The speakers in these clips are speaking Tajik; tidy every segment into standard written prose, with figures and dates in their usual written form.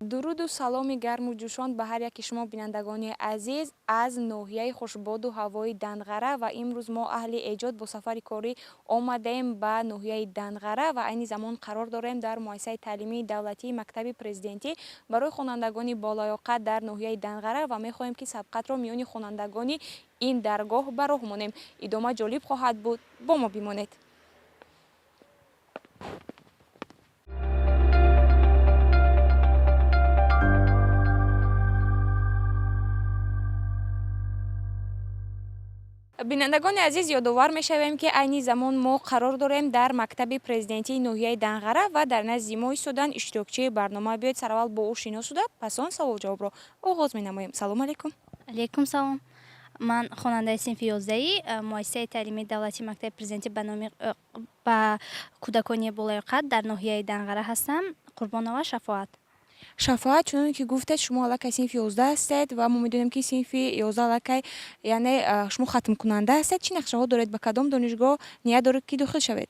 Дуруду саломи гарму ҷӯшон ба ҳар яки шумо, бинандагони азиз, аз ноҳияи хушбоду ҳавои Данғара. Ва имрӯз мо, аҳли эҷод, бо сафари корӣ омадаем ба ноҳияи Данғара ва айни замон қарор дорем дар муассисаи таълимии давлатии мактаби президентӣ барои хонандагони болаёқат дар ноҳияи Данғара ва мехоҳем, ки сабқатро миёни хонандагони ин даргоҳ ба роҳ монем. Идома ҷолиб хоҳад буд, бо мо бимонед. Бинандагони азиз, ёдовар мешавем, ки айни замон мо қарор дорем дар мактаби президентии ноҳияи Данғара ва дар назди мо истодан иштирокчии барнома. Биёед, сараввал бо ӯ шинос шуда, пас он саволҷавобро оғоз менамоем. Салому алайкум. Алайкум салом. Ман хонандаи синфи 11-и муассисаи таълимии давлатии мактаби президентӣ ба номи ба кӯдакони болаёқат дар ноҳияи Данғара ҳастам, Қурбонова Шафоат. Шафоат, чуноне ки гуфтед, шумо аллакай синфи 11 ҳастед ва мо медонем, ки синфи 11 аллакай, яъне шумо хатмкунанда ҳастед. Чӣ нақшаҳо доред, ба кадом донишгоҳ ният доред, ки дохил шавед?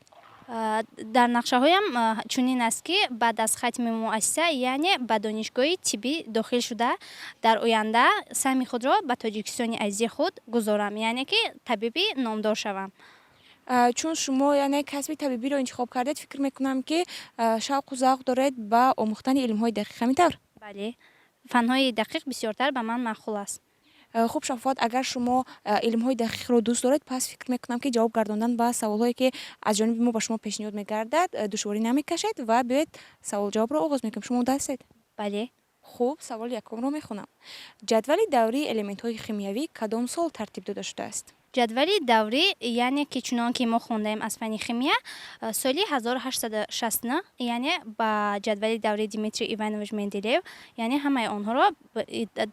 Дар нақшаҳоям чунин аст, ки баъд аз хатми муассиса, яъне ба донишгоҳи тиббӣ дохил шуда, дар оянда саҳми худро ба Тоҷикистони азизи худ гузорам, яъне ки табиби номдор шавам. Чун шумо, яъне, касби табибиро интихоб кардед, фикр мекунам, ки шавқу завқ доред ба омӯхтани илмҳои дақиқ, ҳамин тавр? Бале, фанҳои дақиқ бисёртар ба ман маъқул аст. Хуб, Шафоат, агар шумо илмҳои дақиқро дӯст доред, пас фикр мекунам, ки ҷавоб гардондан ба саволҳое, ки аз ҷониби мо ба шумо пешниҳод мегардад, душворӣ намекашед. Ва биёед, саволҷавобро оғоз мекунем. Шумо омода ҳастед? Бале. Хуб, саволи якумро мехонам. Ҷадвали даврии элементҳои химиявӣ кадом сол тартиб дода шудааст? Ҷадвали даврӣ, яъне ки чунон ки мо хондаем аз фанни химия, соли 1869, яъне ба ҷадвали даврии Дмитрий Иванович Менделеев, яъне ҳамаи онҳоро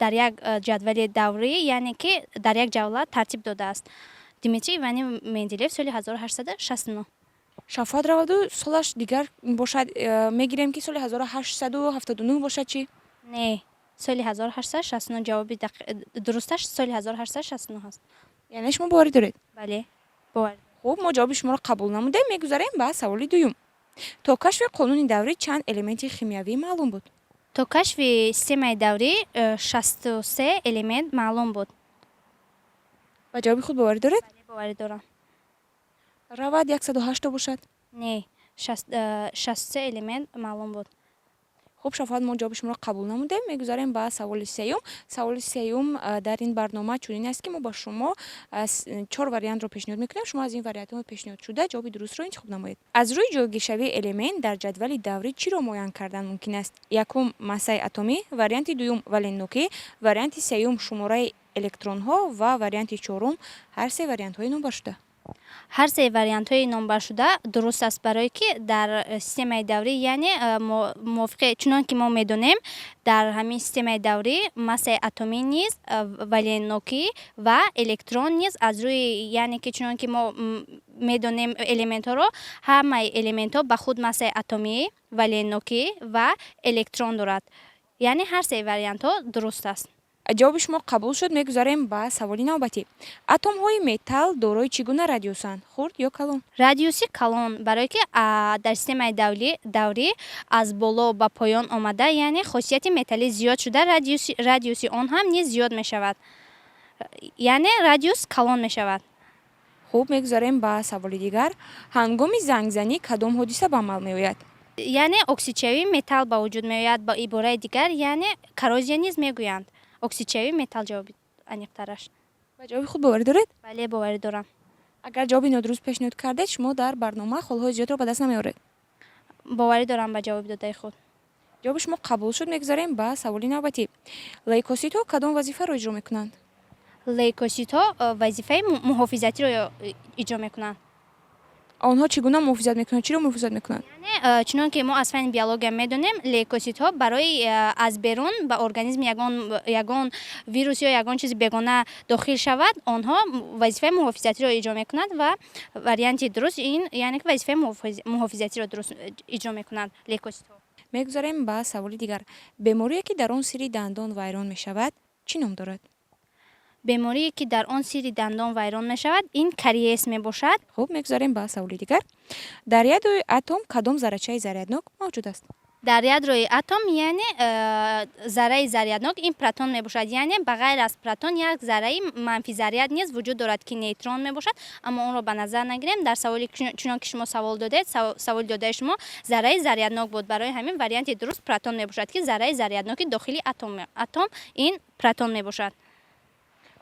дар як ҷадвали даврӣ, яъне ки дар як ҷавла тартиб додааст Дмитрий Иванович Менделеев соли 1869. Шафоат, раваду солаш дигар бошад, мегирем, ки соли 1879 бошад, чӣ? Не, соли 1869 ҷавоби дурусташ соли 1869 аст. Яъне шумо боварӣ доред? Бале, боварӣ. Хуб, мо ҷавоби шуморо қабул намудем. Мегузарем ба саволи дуюм. То кашфи қонуни даврӣ чанд элементи химиявӣ маълум буд? То кашфи системаи даврӣ 63 элемент маълум буд. Ба ҷавоби худ боварӣ доред? Бале, боварӣ дорам. Равад, 108то бошад? Не, 63 элемент маълум буд. Хуб, Шафоат, мо ҷавоби шуморо қабул намудем. Мегузарем ба саволи сеюм. Саволи сеюм дар ин барнома чунин аст, ки мо ба шумо чор вариантро пешниҳод мекунем. Шумо аз ин вариантҳои пешниҳодшуда ҷавоби дурустро интихоб намоед. Аз рӯи ҷойгиршавии элемент дар ҷадвали даврӣ чиро муайян кардан мумкин аст? Якум, массаи атомӣ, варианти дуюм, валентнокӣ, варианти сеюм, шумораи электронҳо ва варианти чорум, ҳар се вариантҳои номбаршуда. Ҳар се вариантҳои номбаршуда дуруст аст, барое ки дар системаи даврӣ, яъне мувофиқи чунон ки мо медонем, дар ҳамин системаи даврӣ массаи атомӣ низ, валентнокӣ ва электрон низ аз рӯи, яъне ки чунон ки мо медонем элементҳоро, ҳамаи элементҳо ба худ массаи атомӣ, валентнокӣ ва электрон дорад, яъне ҳар се вариантҳо дуруст аст. Ҷавоби шумо қабул шуд. Мегузарем ба саволи навбатӣ. Атомҳои металл дорои чӣ гуна радиусанд, хурд ё калон? Радиуси калон, барое ки дар системаи даврӣ аз боло ба поён омада, яъне хосияти металлӣ зиёд шуда, радиуси он ҳам низ зиёд мешавад, яъне радиус калон мешавад. Хуб, мегузарем ба саволи дигар. Ҳангоми зангзанӣ кадом ҳодиса ба амал меояд? Яъне оксидшавии металл ба вуҷуд меояд, ба ибораи дигар, яъне коррозия низ мегӯянд. Оксидшавии металл ҷавоби аниқтараш. Ба ҷавоби худ боварӣ доред? Бале, боварӣ дорам. Агар ҷавоби нодуруст пешниҳод кардед, шумо дар барнома холҳои зиёдро ба даст намеоред. Боварӣ дорам ба ҷавоби додаи худ. Ҷавоби шумо қабул шуд. Мегузарем ба саволи навбатӣ. Лейкоситҳо кадом вазифаро иҷро мекунанд? Лейкоситҳо вазифаи муҳофизатиро иҷро мекунанд. Онҳо чӣ гуна муҳофизат мекунанд, чиро муҳофизат мекунанд? Яъне чунон ки мо аз фанни биология медонем, лейкоситҳо барои аз берун ба организми ягон вирус ё ягон чизи бегона дохил шавад, онҳо вазифаи муҳофизатиро иҷро мекунанд ва варианти дуруст ин, яъне ки вазифаи муҳофизатиро дуруст иҷро мекунанд лейкоситҳо. Мегузарем ба саволи дигар. Беморие, ки дар он сири дандон вайрон мешавад, чӣ ном дорад? Беморие, ки дар он сири дандон вайрон мешавад, ин кариес мебошад. Хуб, мегузарем ба саволи дигар. Дар ядрои атом кадом заррачаи заряднок мавҷуд аст? Дар ядрои атом, яъне зарраи заряднок ин протон мебошад. Яъне ба ғайр аз протон як зарраи манфизаряд низ вуҷуд дорад, ки нейтрон мебошад, аммо онро ба назар нагирем. Дар саволи, чунон ки шумо савол додед, саволи додаи шумо зарраи заряднок буд. Барои ҳамин варианти дуруст протон мебошад, ки зарраи зарядноки дохили атом ин протон мебошад.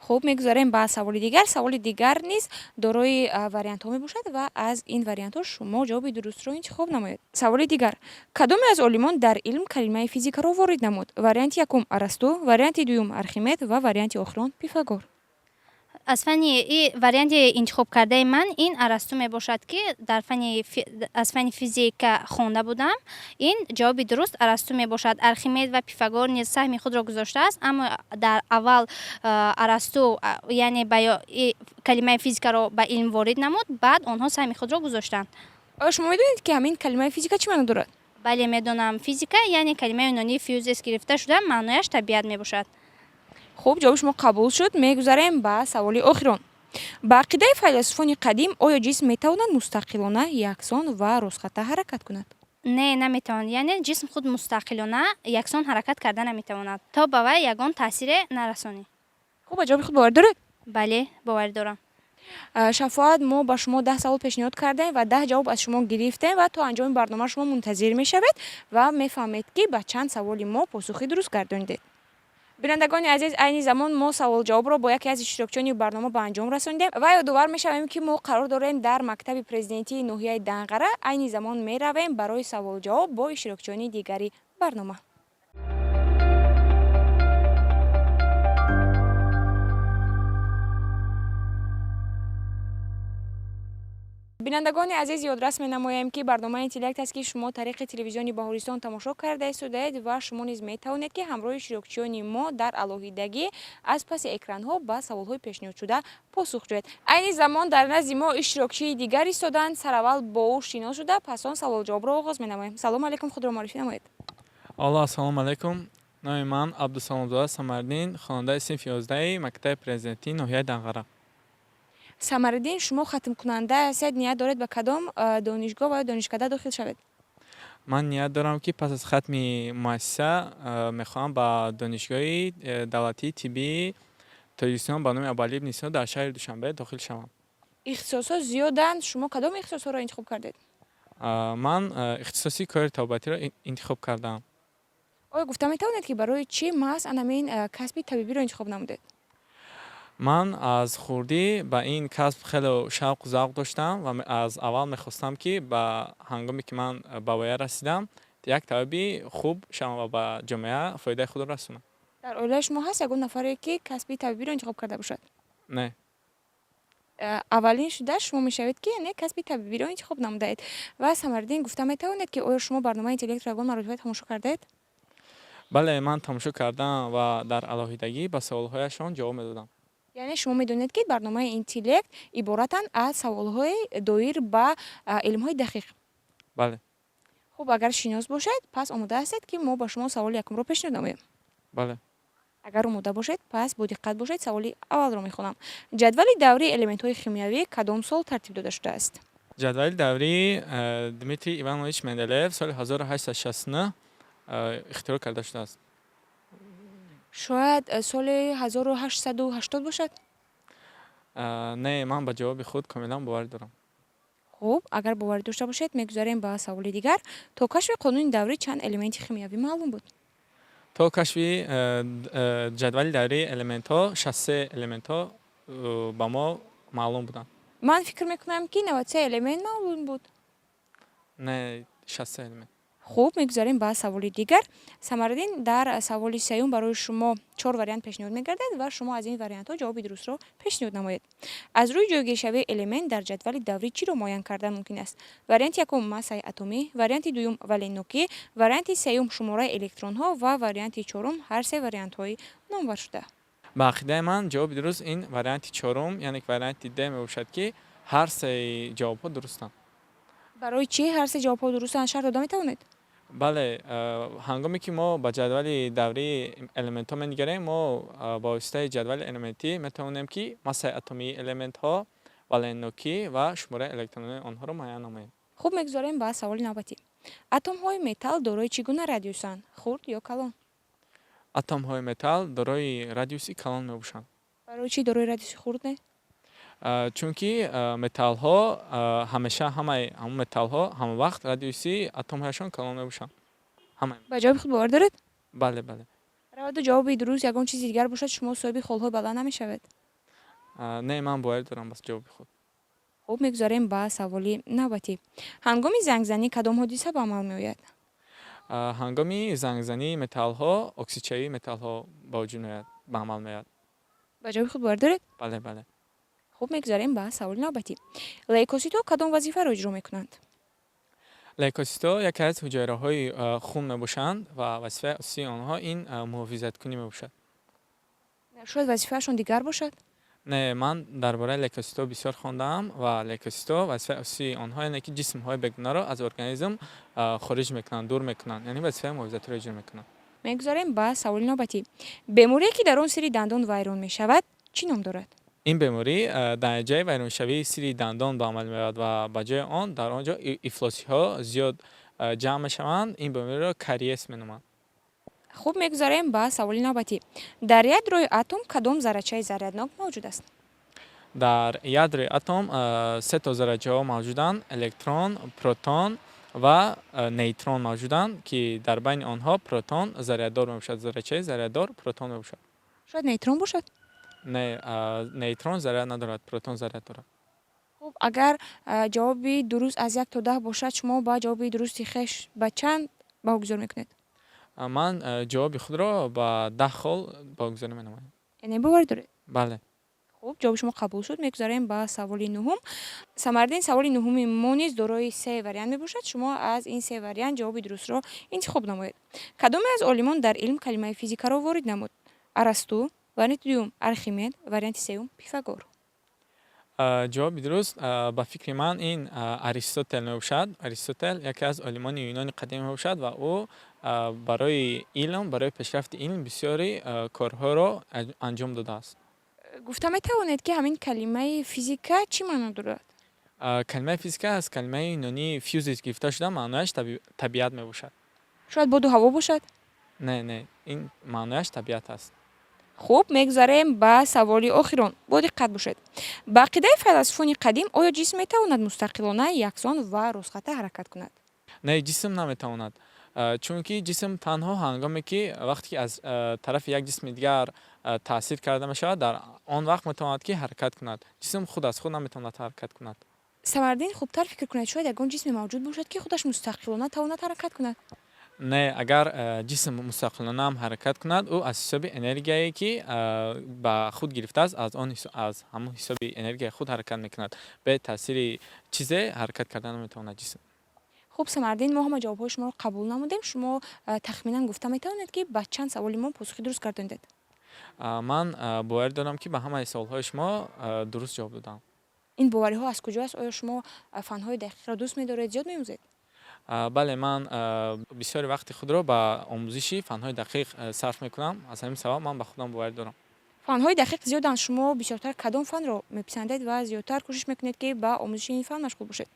Хуб, мегузарем ба саволи дигар. Саволи дигар низ дорои вариантҳо мебошад ва аз ин вариантҳо шумо ҷавоби дурустро интихоб намоед. Саволи дигар: кадоме аз олимон дар илм калимаи физикаро ворид намуд? Варианти якум Арасту, варианти дуюм Архимед ва варианти охирон Пифагор. Аз фани и варианти интихобкардаи ман ин Арасту мебошад, ки дар фани аз фани физика хонда будам. Ин ҷавоби дуруст Арасту мебошад. Архимед ва Пифагор низ саҳми худро гузоштааст, аммо дар аввал Арасту, яъне ба калимаи физикаро ба илм ворид намуд, баъд онҳо саҳми худро гузоштанд. Оё шумо медонед, ки ҳамин калимаи физика чӣ маъно дорад? Бале, медонам. Физика, яъне калимаи юнонии фюзис гирифта шуда, маънояш табиат мебошад. Хуб, ҷавоби шумо қабул шуд. Мегузарем ба саволи охирон. Ба ақидаи файласуфони қадим, оё ҷисм метавонад мустақилона, яксон ва ростхатта ҳаракат кунад? Не, наметавонад. Яъне ҷисм худ мустақилона яксон ҳаракат карда наметавонад, то ба вай ягон таъсире нарасонӣ. Хуб, ба ҷавоби худ боварӣ доред? Бале, боварӣ дорам. Шафоат, мо ба шумо 10 савол пешниҳод кардем ва 10 ҷавоб аз шумо гирифтем ва то анҷоми барнома шумо мунтазир мешавед ва мефаҳмед, ки ба чанд саволи мо посухи дуруст гардонидед. Бинандагони азиз, айни замон мо саволҷавобро бо яке аз иштирокчиёни барнома ба анҷом расонидем ва ёдовар мешавем, ки мо қарор дорем дар мактаби президентии ноҳияи Данғара. Айни замон меравем барои саволҷавоб бо иштирокчиёни дигари барнома. Бинандагони азиз, ёдрас менамоем, ки барномаи Интеллект аст, ки шумо тариқи телевизиони Баҳористон тамошо карда истодаед ва шумо низ метавонед, ки ҳамроҳи иштирокчиёни мо дар алоҳидагӣ аз паси экранҳо ба саволҳои пешниҳодшуда посух ҷӯед. Айни замон дар назди мо иштирокчии дигар истоданд. Сараввал бо ӯ шинос шуда, пас он саволҷавобро оғоз менамоем. Салому алайкум, худро муаррифӣ намоед. Алло, ассалому алайкум. Номи ман Абдусаломзода Самардин, хонандаи синфи 11-аи мактаби президентии ноҳияи Данғара. Самариддин, шумо хатмкунанда ҳастед. Ният доред, ба кадом донишгоҳ ва ё донишкада дохил шавед? Ман ният дорам, ки пас аз хатми муассиса мехоҳам ба Донишгоҳи давлатии тиббии Тоҷикистон ба номи Абуалӣ ибни Сино дар шаҳри Душанбе дохил шавам. Ихтисосҳо зиёданд, шумо кадом ихтисосҳоро интихоб кардед? Ман ихтисоси кори табобатиро интихоб кардаам. Оё гуфта метавонед, ки барои чӣ маҳз анамин касби табибиро интихоб намудед? Ман аз хурдӣ ба ин касб хеле шавқу завқ доштам ва аз аввал мехостам, ки ба ҳангоме ки ман ба воя расидам, як табиби хуб шавам ва ба ҷомеа фоидаи худро расонам. Дар оилаи шумо ҳаст ягон нафаре, ки касби табибиро интихоб карда бошад? Не. Аввалин шуда шумо мешавед, ки яъне касби табибиро интихоб намудаед. Ва Самариддин, гуфта метавонед, ки оё шумо барномаи Интеллектро ягон маротиба тамошо кардаед? Бале, ман тамошо кардам ва дар алоҳидагӣ ба саволҳояшон ҷавоб медодам. Яъне шумо медонед, ки барномаи Интеллект иборатанд аз саволҳои доир ба илмҳои дақиқ? Бале. Хуб, агар шинос бошед, пас омода ҳастед, ки мо ба шумо саволи якумро пешниҳод намоем? Бале. Агар омода бошед, пас бодиққат бошед, саволи аввалро мехонам. Ҷадвали даврии элементҳои химиявӣ кадом сол тартиб дода шудааст? Ҷадвали даврии Дмитрий Иванович Менделеев соли 1869 ихтироъ карда шудааст. Шояд соли 1880 бошад? Не, ман ба ҷавоби худ комилан боварӣ дорам. Хуб, агар боварӣ дошта бошед, мегузарем ба саволи дигар. То кашфи қонуни даврӣ чанд элементи химиявӣ маълум буд? То кашфи ҷадвали даврии элементҳо 63 элементҳо ба мо маълум буданд. Ман фикр мекунам, ки 93 элемент маълум буд. Не, 63 элемент. Хуб, мегузарем ба саволи дигар. Самариддин, дар саволи сеюм барои шумо чор вариант пешниҳод мегардад ва шумо аз ин вариантҳо ҷавоби дурустро пешниҳод намоед. Аз рӯи ҷойгиршавии элемент дар ҷадвали даврӣ чиро муайян кардан мумкин аст? Варианти якум массаи атомӣ, варианти дуюм валентнокӣ, варианти сеюм шумораи электронҳо ва варианти чорум ҳар се вариантҳои номбаршуда. Ба ақидаи ман, ҷавоби дуруст ин варианти чорум, яъне варианти д мебошад, ки ҳар сеи ҷавобҳо дурустанд. Барои чӣ ҳар се ҷавобҳо дурустанд, шарҳ дода метавонед? Бале, ҳангоме ки мо ба ҷадвали даврии элементҳо менигарем, мо ба воситаи ҷадвали элементӣ метавонем, ки массаи атомии элементҳо, валентнокӣ ва шумораи электронҳои онҳоро муайян намоем. Хуб, мегузорем ба саволи навбатӣ. Атомҳои металл дорои чӣ гуна радиусанд, хурд ё калон? Атомҳои металл дорои радиуси калон мебошанд. Барои чӣ дорои радиуси хурд не? Чунки металлҳо ҳамеша, ҳамаи ҳамон металлҳо ҳамавақт радиуси атомҳояшон калон мебошанд, ҳамаи. Ба ҷавоби худ бовар доред? Бале. Раваду ҷавоби дуруст ягон чизи дигар бошад, шумо соҳиби холҳои баланд намешавед. Не, ман боварӣ дорам ба ҷавоби худ. Хуб, мегузарем ба саволи навбатӣ. Ҳангоми зангзанӣ кадом ҳодиса ба амал меояд? Ҳангоми зангзании металлҳо оксидшавии металлҳо ба вуҷуд меояд, ба амал меояд. Ба ҷавоби худ бовар доред? Бале. Хуб, мегузарем ба саволи навбатӣ. Лейкоситҳо кадом вазифаро иҷро мекунанд? Лейкоситҳо яке аз ҳуҷайраҳои хун мебошанд ва вазифаи асосии онҳо ин муҳофизаткунӣ мебошад. Шояд вазифаашон дигар бошад? Не, ман дар бораи лейкоситҳо бисёр хондаам ва лейкоситҳо вазифаи асосии онҳо яъне ки ҷисмҳои бегунаро аз организм хориҷ мекунанд, дур мекунанд, яъне вазифаи муҳофизатиро иҷро мекунанд. Мегузарем ба саволи навбатӣ. Беморие, ки дар он сири дандон вайрон мешавад, чӣ ном дорад? Ин беморӣ дар натиҷаи вайроншавии сири дандон ба амал меояд ва ба ҷои он дар он ҷо ифлосиҳо зиёд ҷамъ мешаванд. Ин бемориро кариес меноманд. Хуб, мегузарем ба саволи навбатӣ. Дар ядрои атом кадом заррачаи заряднок мавҷуд аст? Дар ядрои атом се то заррачаҳо мавҷуданд: электрон, протон ва нейтрон мавҷуданд, ки дар байни онҳо протон заряддор мебошад. Заррачаи заряддор протон мебошад. Шояд нейтрон бошад? Не, нейтрон заряд надорад, протон заряд дорад. Хуб, агар ҷавоби дуруст аз 1 то 10 бошад, шумо ба ҷавоби дурусти хеш ба чанд баҳогузорӣ мекунед? Ман ҷавоби худро ба 10 хол баҳогузорӣ менамоям. Яъне боварӣ доред? Бале. Хуб, ҷавоби шумо қабул шуд. Мегузарем ба саволи нуҳум. Самардин, саволи нуҳуми мо низ дорои се вариант мебошад. Шумо аз ин се вариант ҷавоби дурустро интихоб намоед. Кадоме аз олимон дар илм калимаи физикаро ворид намуд? Арасту, варианти дуюм Архимед, варианти сеюм Пифагор. Ҷавоби дуруст, ба фикри ман, ин Аристотел мебошад. Аристотел яке аз олимони юнони қадим мебошад ва ӯ барои илм, барои пешрафти илм бисёри корҳоро анҷом додааст. Гуфта метавонед, ки ҳамин калимаи физика чӣ маъно дорад? Калимаи физика аз калимаи юнонии фюзис гирифта шуда, маънояш табиат мебошад. Шояд боду ҳаво бошад? Не, ин маънояш табиат аст. Хуб, мегузарем ба саволи охирон. Бо диққат бошед. Ба ақидаи файласуфони қадим, оё ҷисм метавонад мустақилона, яксон ва ростхата ҳаракат кунад? Не, ҷисм наметавонад, чунки ҷисм танҳо ҳангоме ки вақте ки аз тарафи як ҷисми дигар таъсир карда мешавад, дар он вақт метавонад ки ҳаракат кунад. Ҷисм худ аз худ наметавонад ҳаракат кунад. Самардин, хубтар фикр кунед, шояд ягон ҷисме мавҷуд бошад, ки худаш мустақилона тавонад ҳаракат кунад. Не, агар ҷисм мустақилона ҳам ҳаракат кунад, ӯ аз ҳисоби энергияе, ки ба худ гирифтааст, аз он аз ҳамон ҳисоби энергияи худ ҳаракат мекунад. Бе таъсири чизе ҳаракат карда наметавонад ҷисм. Хуб, Самардин, мо ҳама ҷавобҳои шуморо қабул намудем. Шумо тахминан гуфта метавонед, ки ба чанд саволи мо посухи дуруст гардонидед? Ман боварӣ дорам, ки ба ҳамаи саволҳои шумо дуруст ҷавоб додам. Ин бовариҳо аз куҷо аст? Оё шумо фанҳои дақиқро дӯст медоред, зиёд меомӯзед? Бале, ман бисёри вақти худро ба омӯзиши фанҳои дақиқ сарф мекунам. Аз ҳамин сабаб ман ба худам боварӣ дорам. Фанҳои дақиқ зиёданд. Шумо бисёртар кадом фанро меписандед ва зиёдтар кӯшиш мекунед, ки ба омӯзиши ин фан машғул бошед?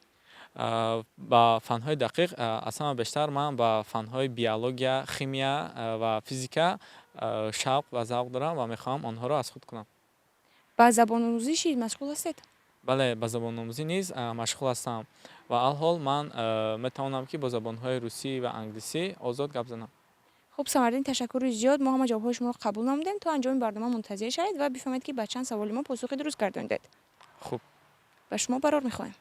Ба фанҳои дақиқ аз ҳама бештар ман ба фанҳои биология, химия ва физика шавқ ва завқ дорам ва мехоҳам онҳоро аз худ кунам. Ба забономӯзӣ чӣ машғул ҳастед? Бале, ба забономӯзӣ низ машғул ҳастам ва алҳол ман метавонам, ки бо забонҳои русӣ ва англисӣ озод гап занам. Хуб, Самардин, ташаккури зиёд. Мо ҳама ҷавобҳои шуморо қабул намудем. То анҷоми барнома мунтазир шавед ва бифаҳмед, ки ба чанд саволи мо посухи дуруст гардонидед. Хуб. Ба шумо барор мехоҳем.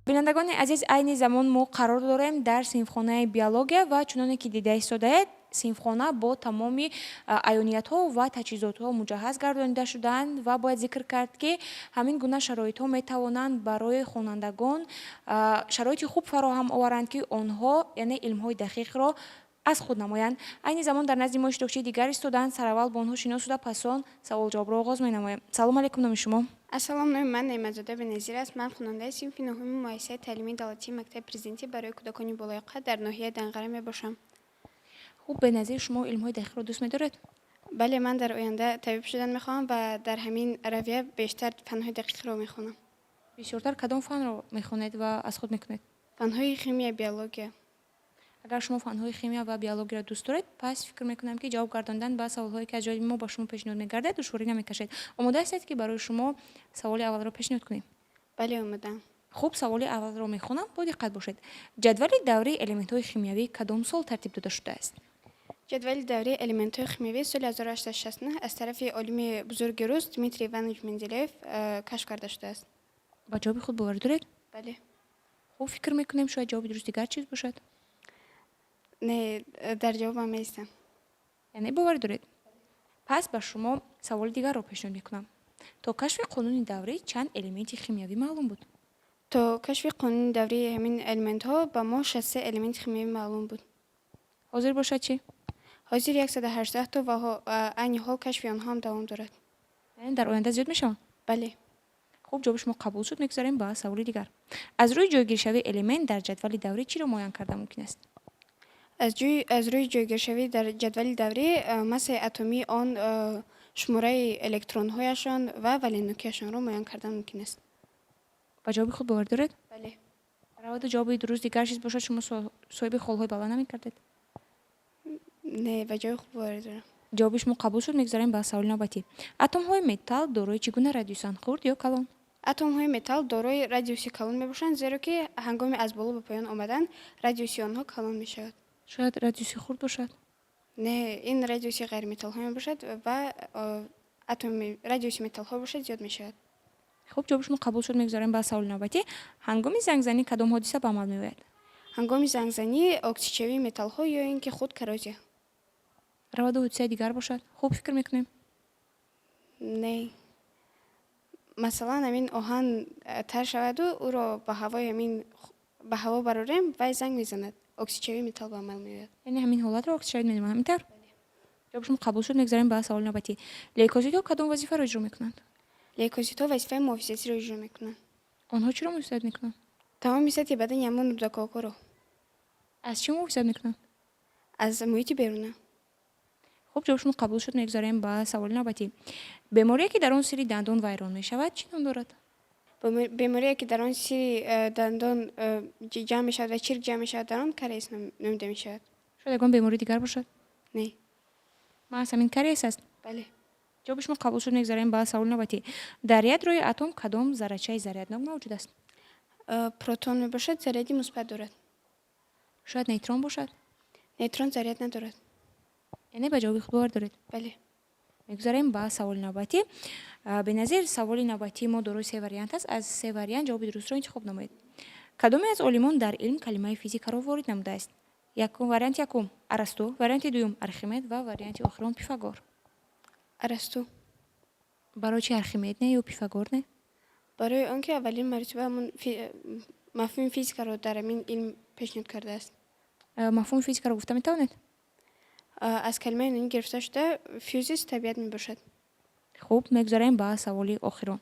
Бинандагони азиз, айни замон мо қарор дорем дар синфхонаи биология ва чуноне ки дида истодаед, синфхона бо тамоми аёниятҳо ва таҷҳизотҳо муҷаҳҳаз гардонида шудаанд ва бояд зикр кард, ки ҳамин гуна шароитҳо метавонанд барои хонандагон шароити хуб фароҳам оваранд, ки онҳо яъне илмҳои дақиқро аз худ намоянд. Айни замон дар назди мо иштирокчии дигар истодаанд. Сараввал бо онҳо шинос шуда, пас он саволҷавобро оғоз менамоем. Салом алейкум, номи шумо? Ассалом, номи ман Неъматзода Беназир аст. Ман хонандаи синфи нуҳуми муассисаи таълимии давлатии мактаби президентӣ барои кӯдакони болаёқат дар ноҳияи Данғара мебошам. Хуб, Беназир, шумо илмҳои дақиқро дӯст медоред? Бале, ман дар оянда табиб шудан мехоҳам ва дар ҳамин равия бештар фанҳои дақиқро мехонам. Бисёртар кадом фанро мехонед ва аз худ мекунед? Фанҳои химия, биология. Агар шумо фанҳои химия ва биологияро дӯст доред, пас фикр мекунам, ки ҷавоб гардондан ба саволҳое, ки аз ҷониби мо ба шумо пешниҳод мегардад, душворӣ намекашед. Омода ҳастед, ки барои шумо саволи аввалро пешниҳод кунем? Бале, омодаам. Хуб, саволи аввалро мехонам, бо диққат бошед. Ҷадвали даврии элементҳои химиявӣ кадом сол тартиб дода шудааст? Ҷадвали даврии элементҳои химиявӣ соли 1869 аз тарафи олими бузурги рус Дмитрий Иванович Менделеев кашф карда шудааст. Ба ҷавоби худ боварӣ доред? Бале. Хуб, фикр мекунем, шояд ҷавоби дуруст дигар чиз бошад. Не, дар ҷавобам меистам. Яъне боварӣ доред? Пас ба шумо саволи дигарро пешниҳод мекунам. То кашфи қонуни даврӣ чанд элементи химиявӣ маълум буд? То кашфи қонуни даврии ҳамин элементҳо ба мо 63 элементи химиявӣ маълум буд. Ҳозир бошад чӣ? Ҳозир 118 то ва айни ҳол кашфи онҳо ҳам давом дорад. Яъне дар оянда зиёд мешаванд? Бале. Хуб, ҷавоби шумо қабул шуд. Мегузарем ба саволи дигар. Аз рӯи ҷойгиршавии элемент дар ҷадвали даврӣ чиро муайян карда мумкин аст? Аз рӯи ҷойгиршавӣ дар ҷадвали даврӣ массаи атомии он, шумораи электронҳояшон ва валентнокиашонро муайян кардан мумкин аст. Ба ҷавоби худ боварӣ доред? Бале. Раваду ҷавоби дуруст дигар чиз бошад, шумо соҳиби холҳои баланд намекардед? Не, ба ҷавоби худ боварӣ дорам. Ҷавоби шумо қабул шуд. Мегузарем ба саволи навбатӣ. Атомҳои металл дорои чӣ гуна радиусанд, хурд ё калон? Атомҳои металл дорои радиуси калон мебошанд, зеро ки ҳангоми аз боло ба поён омадан радиуси онҳо калон мешавад. Шояд радиуси хурд бошад? Не, ин радиуси ғайриметаллҳо мебошад ва атоми радиуси металлҳо бошад, зиёд мешавад. Хуб, ҷавоби шумо қабул шуд. Мегузарем ба саволи навбатӣ. Ҳангоми зангзанӣ кадом ҳодиса ба амал меояд? Ҳангоми зангзанӣ оксидшавии металлҳо ё ин ки худ коррозия. Раваду ҳодисаи дигар бошад? Хуб, фикр мекунем. Не, масалан, ҳамин оҳан тар шаваду ӯро ба ҳавои ҳамин ба ҳаво барорем, вай занг мезанад, оксидшавии металл ба амал меояд. Яъне ҳамин ҳолатро оксидшавӣ меноманд, ҳамин тавр? Ҷавоби шумо қабул шуд. Мегузарем ба саволи навбатӣ. Лейкозитҳо кадом вазифаро иҷро мекунанд? Лейкозитҳо вазифаи муҳофизатиро иҷро мекунанд. Онҳо чиро муҳофизат мекунанд? Тамоми сатҳи бадани ҳамон рӯдакокҳоро. Аз чӣ муҳофизат мекунанд? Аз муҳити беруна. Хуб, ҷавоби шумо қабул шуд. Мегузарем ба саволи навбатӣ. Беморие, ки дар он сири дандон вайрон мешавад, чӣ ном дорад? Беморие, ки дар он сири дандон ҷамъ мешавад ва чирк ҷамъ мешавад, дар он кариес номида мешавад. Шояд ягон бемории дигар бошад? Не. Маҳз ҳамин кариес аст? Бале. Ҷавоби шумо қабул шуд. Мегузарем ба саволи навбатӣ. Дар ядрои атом кадом заррачаи заряднок мавҷуд аст? Протон мебошад, заряди мусбат дорад. Шояд нейтрон бошад? Нейтрон заряд надорад. Яъне ба ҷавоби худ бовар доред? Бале. Мегузарем ба саволи навбатӣ. Беназир, саволи навбатии мо дорои се вариант аст. Аз се вариант ҷавоби дурустро интихоб намоед. Кадоме аз олимон дар илм калимаи физикаро ворид намудааст? Якум, варианти якум Арасту, варианти дуюм Архимед ва варианти охирон Пифагор. Арасту. Барои чи Архимед не ё Пифагор не? Барои он ки аввалин маротиба ҳамон мафҳуми физикаро дар ҳамин илм пешниҳод кардааст. Мафҳуми физикаро гуфта метавонед? Аз калимаи юнонӣ гирифта шуда, фюзис табиат мебошад. Хуб, мегузарем ба саволи охирон.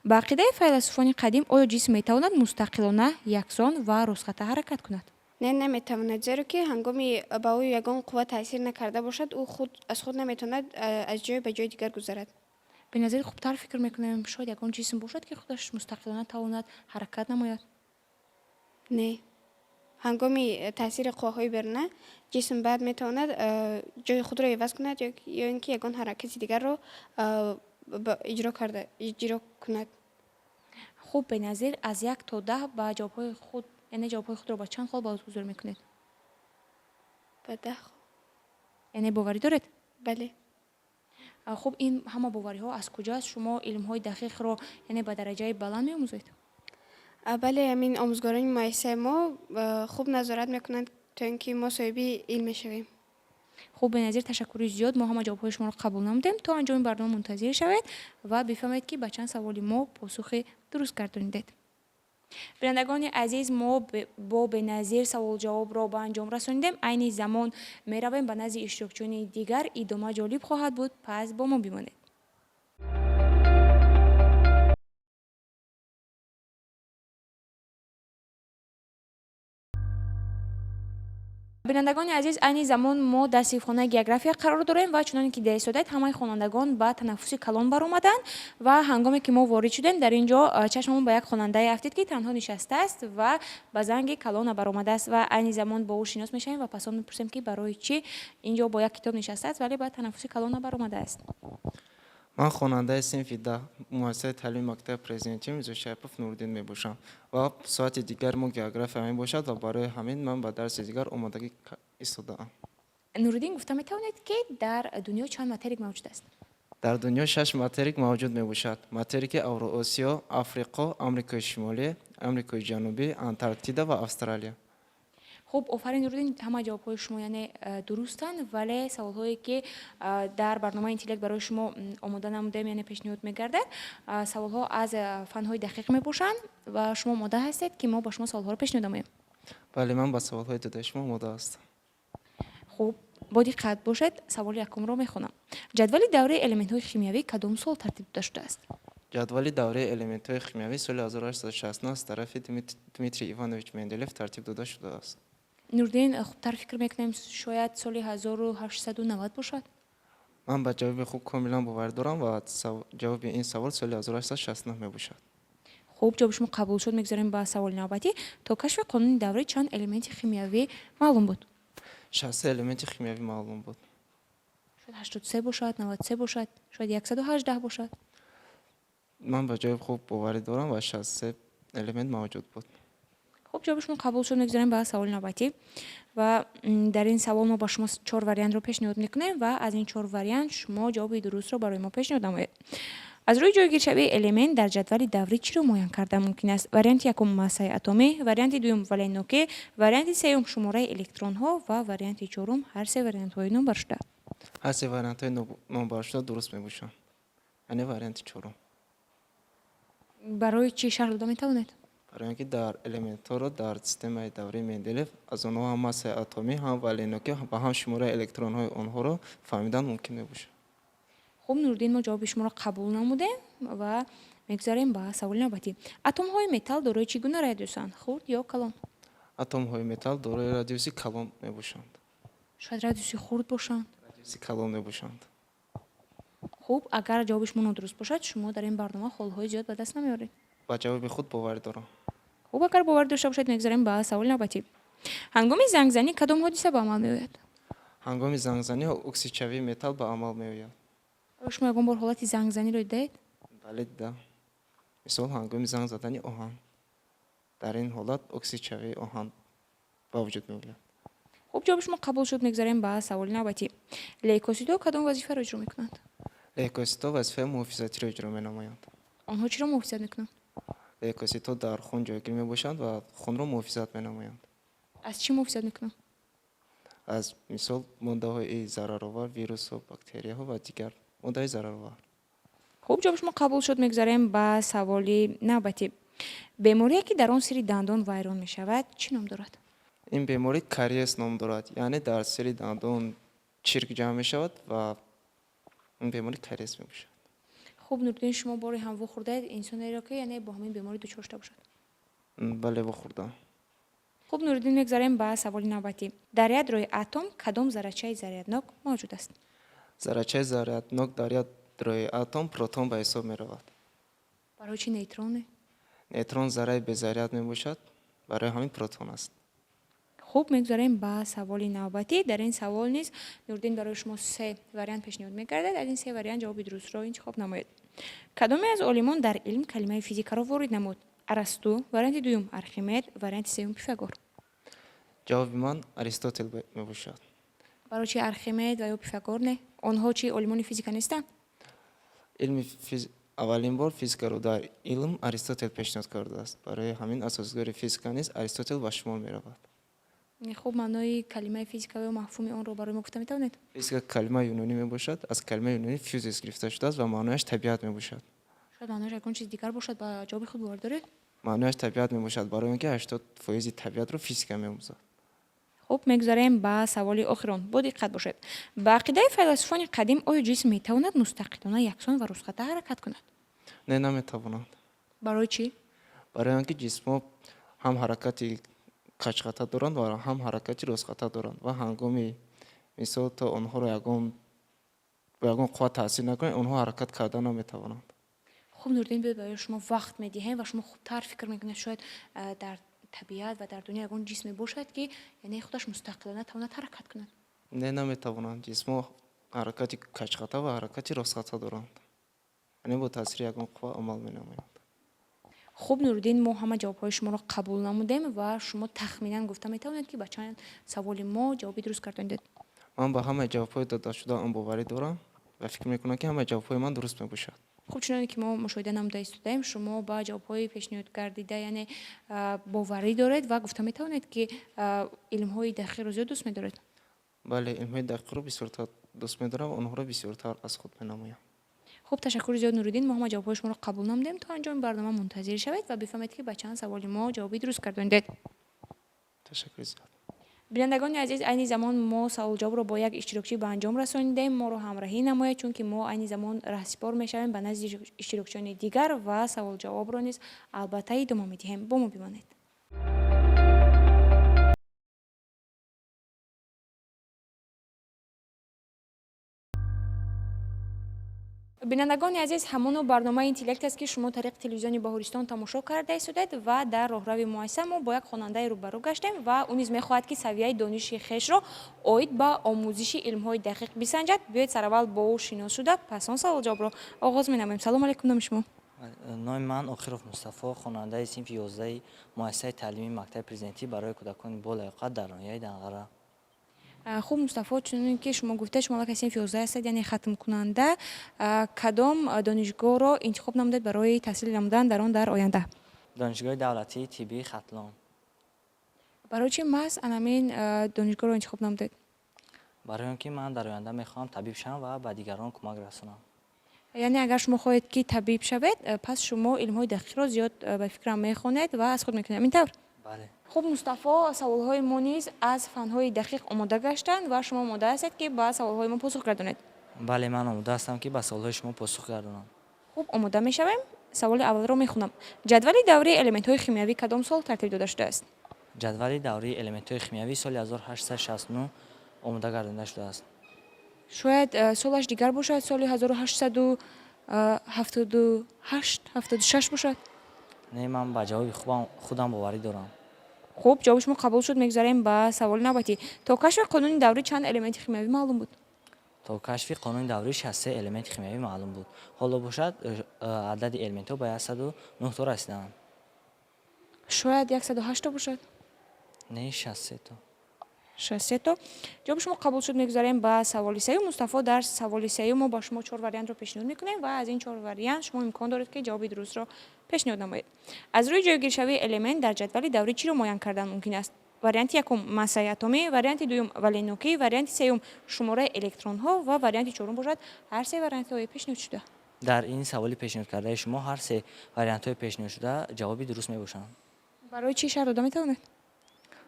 Ба ақидаи файласуфони қадим, оё ҷисм метавонад мустақилона, яксон ва ростхата ҳаракат кунад? Не, наметавонад, зеро ки ҳангоми ба ӯ ягон қувва таъсир накарда бошад, ӯ худ аз худ наметавонад аз ҷое ба ҷои дигар гузарад. Беназир, хубтар фикр мекунем, шояд ягон ҷисм бошад, ки худаш мустақилона тавонад ҳаракат намояд. Не, ҳангоми таъсири қувваҳои беруна ҷисм баъд метавонад ҷои худро иваз кунад ё ин ки ягон ҳаракати дигарро иҷро карда иҷро кунад. Хуб, Беназир, аз 1 то 10 ба ҷавобҳои худ, яъне ҷавобҳои худро ба чанд хол баҳогузорӣ мекунед? Ба 10. Яъне боварӣ доред? Бале. Хуб, ин ҳама бовариҳо аз куҷо аст? Шумо илмҳои дақиқро, яъне, ба дараҷаи баланд меомӯзед? Бале, ҳамин омӯзгорони муассисаи мо хуб назорат мекунанд, то ин ки мо соҳиби илм мешавем. Хуб, Беназир, ташаккури зиёд. Мо ҳама ҷавобҳои шуморо қабул намудем. То анҷоми барнома мунтазир шавед ва бифаҳмед, ки ба чанд саволи мо посухи дуруст гардонидед. Бинандагони азиз, мо бо Беназир саволҷавобро ба анҷом расонидем. Айни замон меравем ба назди иштирокчиёни дигар. Идома ҷолиб хоҳад буд, пас бо мо бимонед. Бинандагони азиз, айни замон мо дар синфхонаи география қарор дорем ва чуноне ки дида истодаед, ҳамаи хонандагон ба танаффуси калон баромаданд ва ҳангоме ки мо ворид шудем, дар ин ҷо чашмамон ба як хонандае афтид, ки танҳо нишастааст ва ба занги калон набаромадааст. Ва айни замон бо ӯ шинос мешавем ва пас он мепурсем, ки барои чӣ ин ҷо бо як китоб нишастааст, вале ба танаффуси калон набаромадааст. Ман хонандаи синфи 10 муассисаи таълими мактаби президентӣ Мирзошарипов Нуриддин мебошам ва соати дигар мо география мебошад ва барои ҳамин ман ба дарси дигар омодагӣ истодаам. Нуриддин, гуфта метавонед, ки дар дунё чанд материк мавҷуд аст? Дар дунё шаш материк мавҷуд мебошад: материки Авроосиё, Африқо, Амрикои Шимолӣ, Амрикои Ҷанубӣ, Антарктида ва Австралия. Хуб, офарин, Нуриддин, ҳама ҷавобҳои шумо яъне дурустанд, вале саволҳое, ки дар барномаи Интеллект барои шумо омода намудаем, яъне пешниҳод мегардад, саволҳо аз фанҳои дақиқ мебошанд. Ва шумо омода ҳастед, ки мо ба шумо саволҳоро пешниҳод намоем? Бале, ман ба саволҳои додаи шумо омода ҳастам. Хуб, бо диққат бошед, саволи якумро мехонам. Ҷадвали давраи элементҳои химиявӣ кадом сол тартиб дода шудааст? Ҷадвали давраи элементҳои химиявӣ соли 1869 аз тарафи Дмитрий Иванович Менделеев тартиб дода шудааст. Нуриддин, хубтар фикр мекунем, шояд соли 1890 бошад. Ман ба ҷавоби худ комилан боварӣ дорам ва ҷавоби ин савол соли 1869 мебошад. Хуб, ҷавоби шумо қабул шуд. Мегузарем ба саволи навбатӣ. То кашфи қонуни даврӣ чанд элементи химиявӣ маълум буд? 63 элементи химиявӣ маълум буд. Шояд 83 бошад, 93 бошад, шояд 118 бошад. Ман ба ҷавоби худ боварӣ дорам ва 63 элемент мавҷуд буд. Хуб, ҷавоби шумо қабул шуд. Мегузарем ба саволи навбатӣ ва дар ин савол мо ба шумо чор вариантро пешниҳод мекунем ва аз ин чор вариант шумо ҷавоби дурустро барои мо пешниҳод намоед. Аз рӯи ҷойгиршавии элемент дар ҷадвали даврӣ чиро муайян карда мумкин аст? Варианти якум: массаи атомӣ, варианти дуюм: валентнокӣ, варианти сеюм: шумораи электронҳо ва варианти чорум: ҳар се вариантҳои номбаршуда. Ҳар се вариантҳои номбаршуда дуруст мебошанд, яъне варианти чорум. Барои чӣ, шарҳ дода метавонед? Барои он ки дар элементҳоро дар системаи даврии Менделев аз онҳо ҳам массаи атомӣ, ҳам валентнокӣ ва ҳам шумораи электронҳои онҳоро фаҳмидан мумкин мебошад. Хуб, Нуриддин, мо ҷавоби шуморо қабул намудем ва мегузарем ба саволи навбатӣ. Атомҳои металл дорои чӣ гуна радиусанд, хурд ё калон? Атомҳои металл дорои радиуси калон мебошанд. Шояд радиуси хурд бошанд. Радиуси калон мебошанд. Хуб, агар ҷавоби шумо нодуруст бошад, шумо дар ин барнома холҳои зиёд ба даст намеоред. Ба ҷавоби худ боварӣ дорам. Хуб, агар боварӣ дошта бошед, мегузарем ба саволи навбатӣ. Ҳангоми зангзанӣ кадом ҳодиса ба амал меояд? Ҳангоми зангзанӣ оксидшавии металл ба амал меояд. Оё шумо ягон бор ҳолати зангзаниро дидаед? Бале, дидам. Мисол, ҳангоми занг задани оҳан, дар ин ҳолат оксидшавии оҳан ба вуҷуд меояд. Хуб, ҷавоби шумо қабул шуд. Мегузарем ба саволи навбатӣ. Лейкоситҳо кадом вазифаро иҷро мекунанд? Лейкоситҳо вазифаи муҳофизатиро иҷро менамоянд. Онҳо чиро муҳофизат мекунанд? Лейкоситҳо дар хун ҷойгир мебошанд ва хунро муҳофизат менамоянд. Аз чӣ муҳофизат мекунанд? Аз мисол, моддаҳои зараровар, вирусҳо, бактерияҳо ва дигар моддаҳои зараровар. Хуб, ҷавоби шумо қабул шуд. Мегузарем ба саволи навбатӣ. Беморие, ки дар он сири дандон вайрон мешавад, чӣ ном дорад? Ин беморӣ кариес ном дорад, яъне дар сири дандон чирк ҷамъ мешавад ва ин беморӣ кариес мебошад. Хуб, Нуриддин, шумо боре ҳам вохӯрдаед инсонеро, ки яъне бо ҳамин беморӣ дучор шуда бошад? Бале, вохӯрдам. Хуб, Нуриддин, мегузарем ба саволи навбатӣ. Дар ядрои атом кадом заррачаи заряднок мавҷуд аст? Заррачаи заряднок дар ядрои атом протон ба ҳисоб меравад. Барои чӣ нейтрон не? Нейтрон зарраи безаряд мебошад, барои ҳамин протон аст. Хуб, мегузарем ба саволи навбатӣ. Дар ин савол низ, Нуриддин, барои шумо се вариант пешниҳод мегардад. Аз ин се вариант ҷавоби дурустро интихоб намоед. Кадоме аз олимон дар илм калимаи физикаро ворид намуд? Арасту, варианти дуюм: Архимед, варианти сеюм: Пифагор. Ҷавоби ман Аристотел мебошад. Барои чи Архимед ва ё Пифагор не? Онҳо чи, олимони физика нестанд? Илми аввалин бор физикаро дар илм Аристотел пешниҳод кардааст, барои ҳамин асосгузори физика низ Аристотел ба шумор меравад. Хуб, маънои калимаи физика ё мафҳуми онро барои мо гуфта метавонед? Физика калимаи юнонӣ мебошад, аз калимаи юнонӣ фюзис гирифта шудааст ва маънояш табиат мебошад. Шояд маънояш ягон чизи дигар бошад. Ба ҷавоби худ бовар доред? Маънояш табиат мебошад, барои он ки 80 фоизи табиатро физика меомӯзад. Хуб, мегузарем ба саволи охирон. Бо диққат бошед. Ба ақидаи файласуфони қадим, оё ҷисм метавонад мустақилона, яксон ва ростхатта ҳаракат кунад? Не, наметавонад. Барои чӣ? Барои он ки ҷисмҳо ҳам ҳаракати Каҷхата доранд ва ҳам ҳаракати ростхата доранд ва ҳангоми мисол то онҳоро ягон бо ягон қувват таъсир накунед, онҳо ҳаракат карда наметавонанд. Хуб, Нуриддин, биёед, барои шумо вақт медиҳем ва шумо хубтар фикр мекунед. Шояд дар табиат ва дар дунё ягон ҷисме бошад, ки яъне худаш мустақилона тавонад ҳаракат кунад. Не, наметавонанд. Ҷисмҳо ҳаракати каҷхата ва ҳаракати ростхата доранд, яъне бо таъсири ягон қувва амал менамоянд. Хуб, Нуриддин, мо ҳама ҷавобҳои шуморо қабул намудем ва шумо тахминан гуфта метавонед, ки ба чанд саволи мо ҷавоби дуруст гардонидед? Ман ба ҳамаи ҷавобҳои додашудаам боварӣ дорам ва фикр мекунам, ки ҳамаи ҷавобҳои ман дуруст мебошад. Хуб, чуноне ки мо мушоҳида намуда истодаем, шумо ба ҷавобҳои пешниҳод гардида, яъне боварӣ доред ва гуфта метавонед, ки илмҳои дақиқро зиёд дӯст медоред? Бале, илмҳои дақиқро бисёртар дӯст медорам ва онҳоро бисёртар аз худ менамоям. Хуб, ташаккури зиёд, Нуриддин. Мо ҳама ҷавобҳои шуморо қабул намудем. То анҷоми барнома мунтазир шавед ва бифаҳмед, ки ба чанд саволи мо ҷавоби дуруст гардонидед. Ташаккури зиёд. Бинандагони азиз, айни замон мо саволҷавобро бо як иштирокчӣ ба анҷом расонидем. Моро ҳамроҳӣ намоед, чунки мо айни замон раҳсипор мешавем ба назди иштирокчиёни дигар ва саволҷавобро низ албатта идома медиҳем. Бо мо бимонед. Бинандагони азиз, ҳамоно барномаи Интеллект аст, ки шумо тариқи телевизиони Баҳористон тамошо карда истодед ва дар роҳрави муассиса мо бо як хонандаи рӯбарӯ гаштем ва ӯ низ мехоҳад, ки савияи дониши хешро оид ба омӯзиши илмҳои дақиқ бисанҷад. Биёед, сараввал бо ӯ шинос шуда, пас он саволҷавобро оғоз менамоем. Салому алайкум, номи шумо? Номи ман Охиров Мустафо, хонандаи синфи 11-и муассисаи таълимии мактаби президентӣ барои кӯдакони болаёқат дар ноҳияи Данғара. Хуб, Мустафо, чуноне ки шумо гуфтед, шумо аллакай синфи 11 ҳастед, яъне хатмкунанда. Кадом донишгоҳро интихоб намудед барои таҳсил намудан дар он дар оянда? Донишгоҳи давлатии тиббии Хатлон. Барои чи маҳз анамин донишгоҳро интихоб намудед? Барои он ки ман дар оянда мехоҳам табиб шавам ва ба дигарон кӯмак расонам. Яъне агар шумо хоҳед, ки табиб шавед, пас шумо илмҳои дақиқро зиёд, ба фикрам, мехонед ва аз худ мекунед, ҳамин тавр? Бале. Хуб, Мустафо, саволҳои мо низ аз фанҳои дақиқ омода гаштанд ва шумо омода ҳастед, ки ба саволҳои мо посух гардонед? Бале, ман омода ҳастам, ки ба саволҳои шумо посух гардонам. Хуб, омода мешавем. Саволи аввалро мехонам. Ҷадвали даврии элементҳои химиявӣ кадом сол тартиб дода шудааст? Ҷадвали даврии элементҳои химиявӣ соли 1869 омода гардонида шудааст. Шояд солаш дигар бошад, соли 1878, 76 бошад? Не, ман ба ҷавоби худам боварӣ дорам. Хуб, ҷавоби шумо қабул шуд. Мегузарем ба саволи навбатӣ. То кашфи қонуни даврӣ чанд элементи химиявӣ маълум буд? То кашфи қонуни даврӣ 63 элементи химиявӣ маълум буд. Ҳоло бошад, адади элементҳо ба 109 то расидаанд. Шояд 108 то бошад? Не, 63 то. 63 то. Ҷавоби шумо қабул шуд. Мегузарем ба саволи сеюм. Мустафо, дар саволи сеюм мо ба шумо чор вариантро пешниҳод мекунем ва аз ин чор вариант шумо имкон доред, ки ҷавоби дурустро пешниҳод намоед. Аз рӯи ҷойгиршавии элемент дар ҷадвали даврӣ чиро муайян кардан мумкин аст? Варианти якум, массаи атомӣ, варианти дуюм, валентнокӣ, варианти сеюм, шумораи электронҳо ва варианти чорум бошад, ҳар се вариантҳои пешниҳодшуда. Дар ин саволи пешниҳодкардаи шумо ҳар се вариантҳои пешниҳодшуда ҷавоби дуруст мебошанд. Барои чӣ, шарҳ дода метавонед?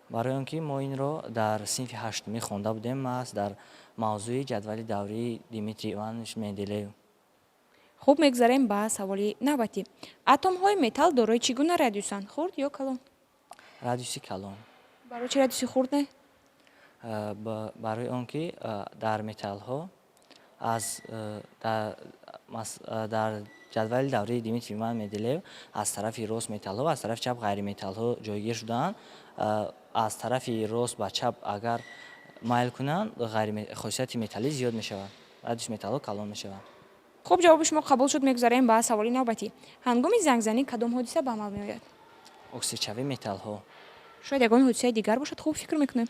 Барои он ки мо инро дар синфи ҳаштумӣ хонда будем, маҳз дар мавзӯи ҷадвали даврии Дмитрий Иванович Менделеев. Хуб, мегузарем ба саволи навбатӣ. Атомҳои металл дорои чӣ гуна радиусанд, хурд ё калон? Радиуси калон. Барои чӣ радиуси хурд не? Барои он ки дар металлҳо аз дар ҷадвали даврии Дмитрий Иванович Менделеев аз тарафи рост металлҳо ва аз тарафи чап ғайриметаллҳо ҷойгир шудаанд. Аз тарафи рост ба чап агар майл кунанд, хосияти металлӣ зиёд мешавад, радиуси металлҳо калон мешавад. Хуб, ҷавоби шумо қабул шуд. Мегузарем ба саволи навбатӣ. Ҳангоми зангзанӣ кадом ҳодиса ба амал меояд? Оксидшавии металлҳо. Шояд ягон ҳодисаи дигар бошад, хуб фикр мекунем.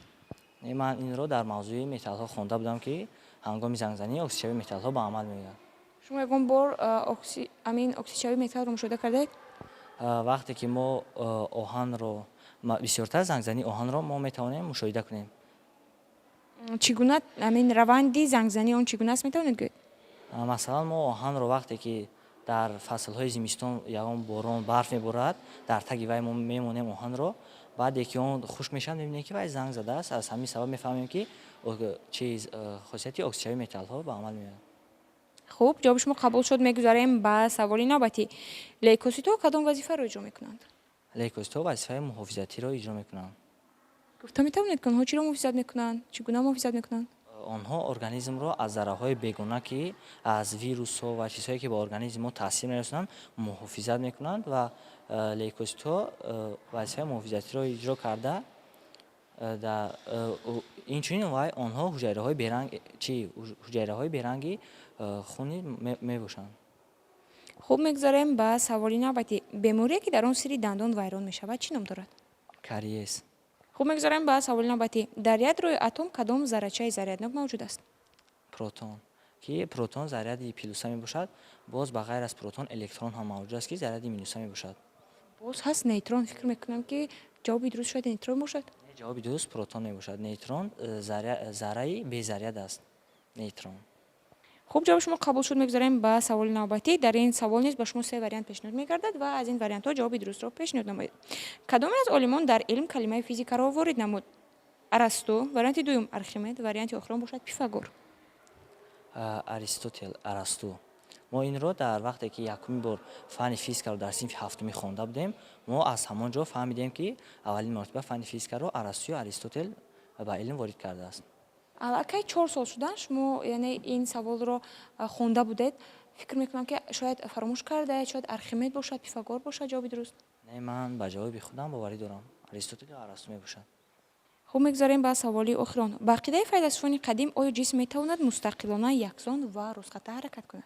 Не, ман инро дар мавзӯи металлҳо хонда будам, ки ҳангоми зангзанӣ оксидшавии металлҳо ба амал меояд. Шумо ягон бор амин оксидшавии металлро мушоҳида кардаед? Вақте ки мо оҳанро, бисёртар зангзании оҳанро мо метавонем мушоҳида кунем. Чӣ гуна, амин раванди зангзании он чӣ гуна аст, метавонед гӯед? Масалан, мо оҳанро вақте ки дар фаслҳои зимистон ягон борон, барф меборад, дар таги вай мо мемонем оҳанро, баъде ки он хушк мешавад, мебинем, ки вай занг задааст. Аз ҳамин сабаб мефаҳмем, ки чиз, хосияти оксидшавии металлҳо ба амал меояд. Хуб, ҷавоби шумо қабул шуд. Мегузарем ба саволи навбатӣ. Лейкоситҳо кадом вазифаро иҷро мекунанд? Лейкоситҳо вазифаи муҳофизатиро иҷро мекунанд. Гуфта метавонед, ки онҳо чиро муҳофизат мекунанд, чӣ гуна муҳофизат мекунанд? Онҳо организмро аз зарарҳои бегона, ки аз вирусҳо ва чизҳое, ки ба организми мо таъсир мерасонанд, муҳофизат мекунанд ва лейкоситҳо вазифаи муҳофизатиро иҷро карда, инчунин вай онҳо ҳуҷайраҳои беранг, чи ҳуҷайраҳои беранги хуни мебошанд. Хуб, мегузарем ба саволи навбатӣ. Беморие, ки дар он сири дандон вайрон мешавад, чӣ ном дорад? Кариес. Хуб, мегузарем ба саволи навбатӣ. Дар ядрои атом кадом заррачаи заряднок мавҷуд аст? Протон, ки протон заряди плюса мебошад. Боз ба ғайр аз протон электрон ҳам мавҷуд аст, ки заряди минуса мебошад. Боз ҳаст нейтрон. Фикр мекунам, ки ҷавоби дуруст шояд нейтрон бошад. Ҷавоби дуруст протон мебошад. Нейтрон зарраи безаряд аст, нейтрон. Хуб, ҷавоби шумо қабул шуд. Мегузарем ба саволи навбатӣ. Дар ин савол низ ба шумо се вариант пешниҳод мегардад ва аз ин вариантҳо ҷавоби дурустро пешниҳод намоед. Кадоме аз олимон дар илм калимаи физикаро ворид намуд? Арасту, варианти дуюм Архимед, варианти охирон бошад Пифагор. Аристотел, Арасту. Мо инро дар вақте ки якумин бор фанни физикаро дар синфи ҳафтумӣ хонда будем, мо аз ҳамон ҷо фаҳмидем, ки аввалин маротиба фанни физикаро Арастую Аристотел ба илм ворид кардааст. Аллакай 4 сол шудан шумо, яъне, ин саволро хонда будед. Фикр мекунам, ки шояд фаромӯш кардаед. Шояд Архимед бошад, Пифагор бошад ҷавоби дуруст. Не, ман ба ҷавоби худам боварӣ дорам, Аристотел ё Арасту мебошад. Хуб, мегузарем ба саволи охирон. Ба ақидаи файласуфони қадим, оё ҷисм метавонад мустақилона, яксон ва ростхатта ҳаракат кунад?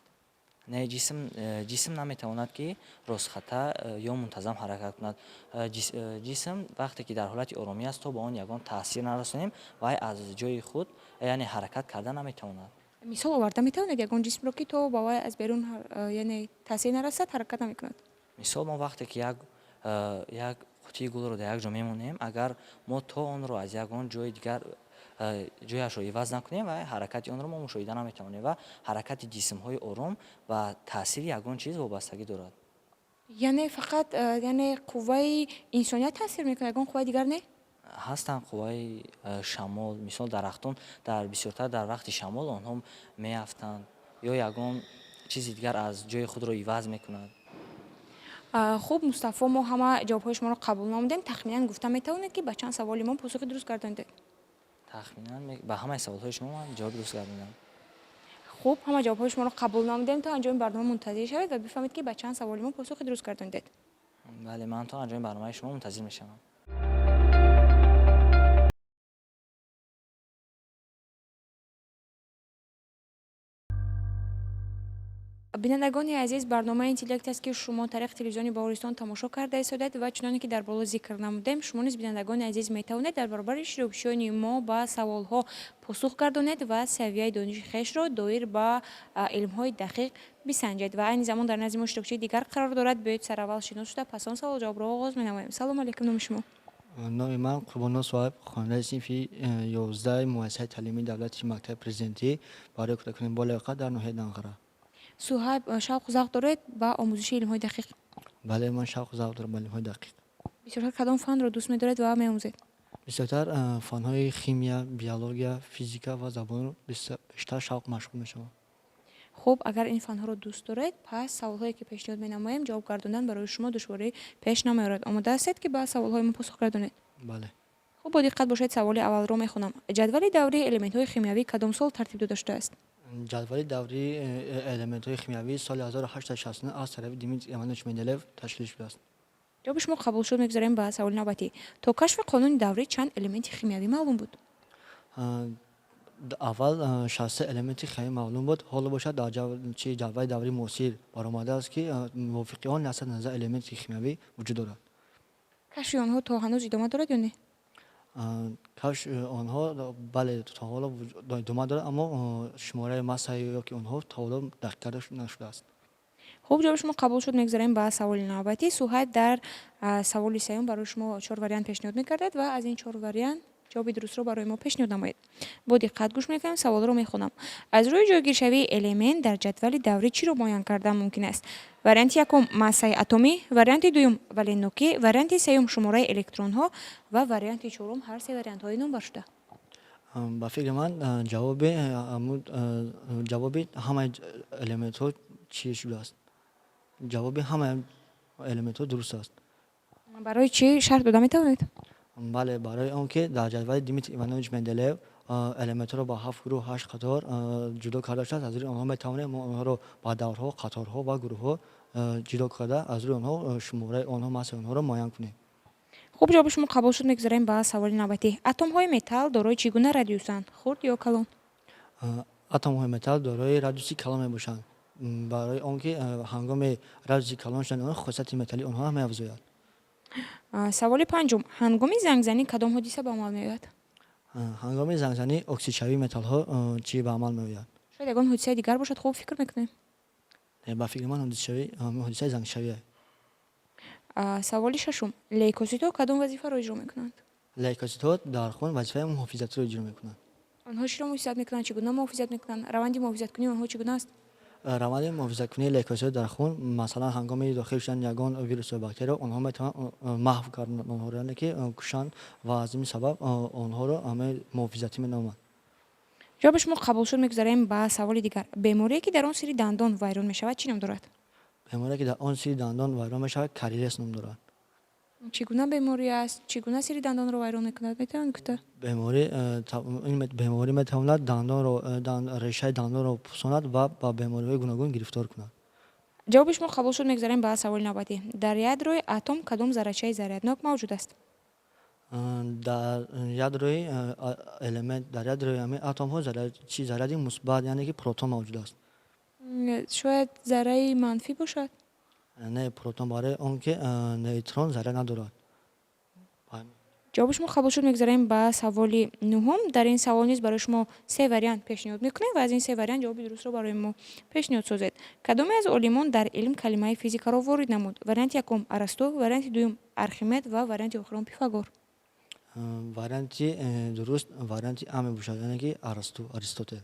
Не, ҷисм наметавонад, ки ростхатта ё мунтазам ҳаракат кунад. Ҷисм вақте ки дар ҳолати оромӣ аст, то ба он ягон таъсир нарасонем, вай аз ҷои худ, яъне, ҳаракат карда наметавонад. Мисол оварда метавонед ягон ҷисмро, ки то ба вай аз берун яъне таъсир нарасад, ҳаракат намекунад? Мисол, мо вақте ки як қутии гулро дар як ҷо мемонем, агар мо то онро аз ягон ҷои дигар ҷояшро иваз накунем, ва ҳаракати онро мо мушоҳида наметавонем. Ва ҳаракати ҷисмҳои ором ба таъсири ягон чиз вобастагӣ дорад. Яъне фақат яъне қувваи инсоният таъсир мекунад, ягон қувваи дигар не? Ҳастанд қувваи шамол. Мисол, дарахтон дар бисёртар дар вақти шамол онҳо меафтанд ё ягон чизи дигар аз ҷои худро иваз мекунад. Хуб, Мустафо, мо ҳама ҷавобҳои шуморо қабул намудем. Тахминан гуфта метавонед, ки ба чанд саволи мо посухи дуруст гардонидед? Тахминан ба ҳамаи саволҳои шумо ман ҷавоби дуруст гардонидам. Хуб, ҳама ҷавобҳои шуморо қабул намудем. То анҷоми барнома мунтазир шавед ва бифаҳмед, ки ба чанд саволи мо посухи дуруст гардонидед. Бале, ман то анҷоми барномаи шумо мунтазир мешавам. Бинандагони азиз, барномаи Интеллект аст, ки шумо тариқи телевизиони Баҳористон тамошо карда истодед. Ва чуноне ки дар боло зикр намудем, шумо низ, бинандагони азиз, метавонед дар баробари иштирокчиёни мо ба саволҳо посух гардонед ва савияи дониши хешро доир ба илмҳои дақиқ бисанҷед. Ва айни замон дар назди мо иштирокчии дигар қарор дорад. Биёед, сараввал шинос шуда, пас он савол ҷавобро оғоз менамоем. Салому алейкум, номи шумо? Номи ман Қурбонов Соҳиб, хонандаи синфи 11-и муассисаи таълимии давлати мактаби президентӣ барои кӯдакони болаёқат дар ноҳияи Данғара. Суҳайб, шавқу завқ доред ба омӯзиши илмҳои дақиқ? Бале, ман шавқу завқ дорам ба илмҳои дақиқ. Бисёртар кадом фанро дӯст медоред ва меомӯзед? Бисёртар фанҳои химия, биология, физика ва забонро бештар шавқ машғул мешавам. Хуб, агар ин фанҳоро дӯст доред, пас саволҳое, ки пешниҳод менамоем, ҷавоб гардондан барои шумо душворӣ пеш намеорад. Омода ҳастед, ки ба саволҳои мо посух гардонед? Бале. Хуб, бо диққат бошед, саволи аввалро мехонам. Ҷадвали даврии элементҳои химиявӣ кадом сол тартиб дода шудааст? Ҷадвали даврии элементҳои химиявӣ соли 1869 аз тарафи Дмитрий Иванович Менделеев ташкил шудааст. Ҷавоби шумо қабул шуд. Мегузарем ба саволи навбатӣ. То кашфи қонуни даврӣ чанд элементи химиявӣ маълум буд? Аввал 63 элементи химиявӣ маълум буд. Ҳоло бошад, дар чи ҷадвали даврии муосир баромадааст, ки мувофиқи он 119 элементи химиявӣ вуҷуд дорад. Кашфи онҳо то ҳанӯз идома дорад ё не? Кашфи онҳо, бале, то ҳоло идома дорад, аммо шумораи массаи ёки онҳо то ҳоло дақиқ карда нашудааст. Хуб, ҷавоби шумо қабул шуд. Мегузарем ба саволи навбатӣ. Суҳайб, дар саволи сеюм барои шумо чор вариант пешниҳод мекардад ва аз ин чор вариант ҷавоби дурустро барои мо пешниҳод намоед. Бо диққат гӯш мекунем, саволро мехонам. Аз рӯи ҷойгиршавии элемент дар ҷадвали даврӣ чиро муайян кардан мумкин аст? Варианти якум массаи атомӣ, варианти дуюм валентнокӣ, варианти сеюм шумораи электронҳо ва варианти чорум ҳар се вариантҳои номбаршуда. Ба фикри ман, ҷавоби ҳамаи элементҳо чӣ шудааст, ҷавоби ҳамаи элементҳо дуруст аст. Барои чӣ, шарҳ дода метавонед? Бале, барои он ки дар ҷадвали Дмитрий Иванович Менделеев элементҳоро ба ҳафт гурӯҳ, ҳашт қатор ҷудо карда шудааст. Аз рӯи онҳо метавонем мо онҳоро ба даврҳо, қаторҳо ва гурӯҳҳо ҷудо карда, аз рӯи онҳо шумораи онҳо, массаи онҳоро муайян кунем. Хуб, ҷавоби шумо қабул шуд. Мегузарем ба саволи навбатӣ. Атомҳои металл дорои чӣ гуна радиусанд, хурд ё калон? Атомҳои металл дорои радиуси калон мебошанд, барои он ки ҳангоми радиуси калон шудани онҳо хосияти металлии онҳо ҳам меафзояд. Саволи панҷум. Ҳангоми зангзанӣ кадом ҳодиса ба амал меояд? Ҳангоми зангзанӣ оксидшавии металлҳо чӣ ба амал меояд. Шояд ягон ҳодисаи дигар бошад, хуб фикр мекунем. Ба фикри ман, ҳодисаи зангшавӣ. Саволи шашум. Лейкоситҳо кадом вазифаро иҷро мекунанд? Лейкоситҳо дар хун вазифаи муҳофизатиро иҷро мекунанд. Онҳо чиро муҳофизат мекунанд, чӣ гуна муҳофизат мекунанд, раванди муҳофизаткунии онҳо чӣ гуна аст? Раванди муҳофизаткунии лейкоситҳо дар хун, масалан, ҳангоми дохил шудани ягон вирус ё бактерия, онҳо метавонанд маҳв карданд онҳоро, яъне ки кушанд, ва аз ин сабаб онҳоро ҳамаи муҳофизатӣ меноманд. Ҷавоби шумо қабул шуд. Мегузарем ба саволи дигар. Беморие, ки дар он сири дандон вайрон мешавад, чӣ ном дорад? Беморие, ки дар он сири дандон вайрон мешавад, кариес ном дорад. Чӣ гуна беморӣ аст, чӣ гуна сири дандонро вайрон мекунад, метавонед гуфта? Беморӣ, ин беморӣ метавонад дандонро, решаи дандонро пусонад ва ба бемориҳои гуногун гирифтор кунад. Ҷавоби шумо қабул шуд. Мегузарем ба саволи навбатӣ. Дар ядрои атом кадом заррачаи заряднок мавҷуд аст? Дар ядрои элемент, дар ядрои ҳамин атомҳо чи заряди мусбат, яъне ки протон мавҷуд аст. Шояд зарраи манфӣ бошад? Не, протон, барои он ки нейтрон заряд надорад. Ҷавоби шумо қабул шуд. Мегузарем ба саволи нуҳум. Дар ин савол низ барои шумо се вариант пешниҳод мекунем ва аз ин се вариант ҷавоби дурустро барои мо пешниҳод созед. Кадоме аз олимон дар илм калимаи физикаро ворид намуд? Варианти якум Арасту, варианти дуюм Архимед ва варианти охирон Пифагор. Варианти дуруст варианти А мебошад, яъне ки Арасту, Аристотел.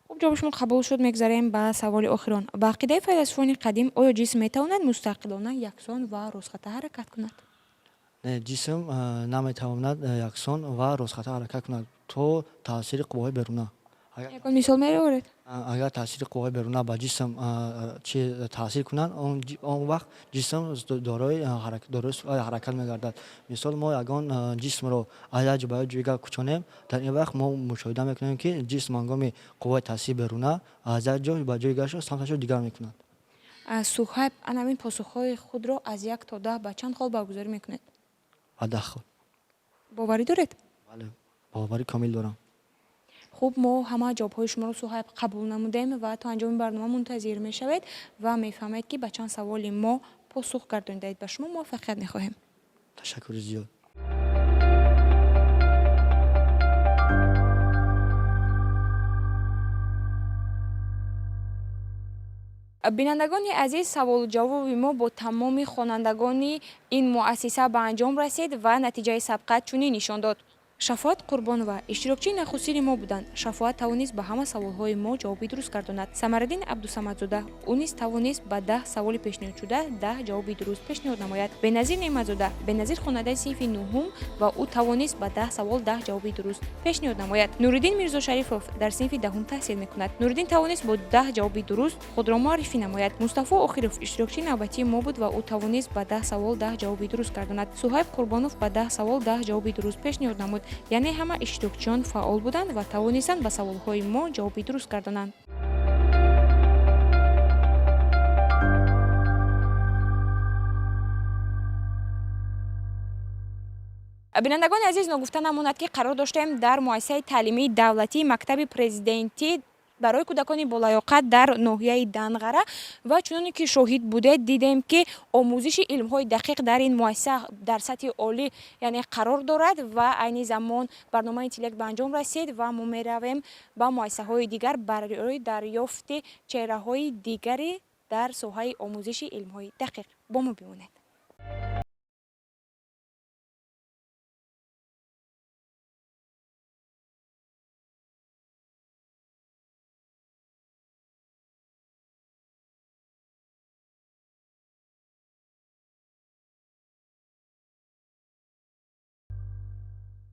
Хуб, ҷавоби шумо қабул шуд. Мегузарем ба саволи охирон. Ба ақидаи файласуфони қадим, оё ҷисм метавонад мустақилона, яксон ва ростхата ҳаракат кунад? Не, ҷисм наметавонад яксон ва ростхата ҳаракат кунад то таъсири қувваҳои беруна. Ягон мисол меоред? Агар таъсири қувваҳои беруна ба ҷисм чи таъсир кунанд, он вақт ҷисм дорои ҳаракат мегардад. Мисол, мо ягон ҷисмро аз як ҷо ба як ҷои дигар кӯчонем, дар ин вақт мо мушоҳида мекунем, ки ҷисм ҳангоми қувваи таъсири беруна аз як ҷо ба ҷои дигаршо самташро дигар мекунад. Суҳайб, ана ҳамин посухҳои худро аз 1 то 10 ба чанд хол баргузорӣ мекунед? Ба 10 хол. Боварӣ доред? Бале, боварӣ комил дорам. Хуб, мо ҳама ҷавобҳои шуморо, Суҳайб, қабул намудем ва то анҷоми барнома мунтазир мешавед ва мефаҳмед, ки ба чанд саволи мо посух гардонидаед. Ба шумо муваффақият мехоҳем. Ташаккури зиёд. Бинандагони азиз, саволу ҷавоби мо бо тамоми хонандагони ин муассиса ба анҷом расид ва натиҷаи сабқат чунин нишон дод. Шафоат Қурбонова иштирокчии нахустини мо буданд. Шафоат тавонист ба ҳама саволҳои мо ҷавоби дуруст гардонад. Самараддин Абдусамадзода, ӯ низ тавонист ба 10 саволи пешниҳодшуда 10 ҷавоби дуруст пешниҳод намояд. Беназир Неъматзода, Беназир хонандаи синфи нуҳум ва ӯ тавонист ба 10 савол 10 ҷавоби дуруст пешниҳод намояд. Нуриддин Мирзошарифов дар синфи даҳум таҳсил мекунад. Нуриддин тавонист бо 10 ҷавоби дуруст худро муаррифӣ намояд. Мустафо Охиров иштирокчии навбатии мо буд ва ӯ тавонист ба 10 савол 10 ҷавоби дуруст гардонад. Суҳайб Қурбонов ба 10 савол 10 ҷавоби дуруст пешниҳод намуд. Яъне ҳама иштирокчиён фаъол буданд ва тавонистанд ба саволҳои мо ҷавоби дуруст гардонанд. Бинандагони азиз, ногуфта намонад, ки қарор доштем дар муассисаи таълимии давлатии мактаби президентӣ барои кӯдакони болаёқат дар ноҳияи Данғара ва чуноне ки шоҳид будед, дидем, ки омӯзиши илмҳои дақиқ дар ин муассиса дар сатҳи олӣ, яъне, қарор дорад. Ва айни замон барномаи Интеллект ба анҷом расид ва мо меравем ба муассисаҳои дигар барои дарёфти чеҳраҳои дигари дар соҳаи омӯзиши илмҳои дақиқ. Бо мо бимонед.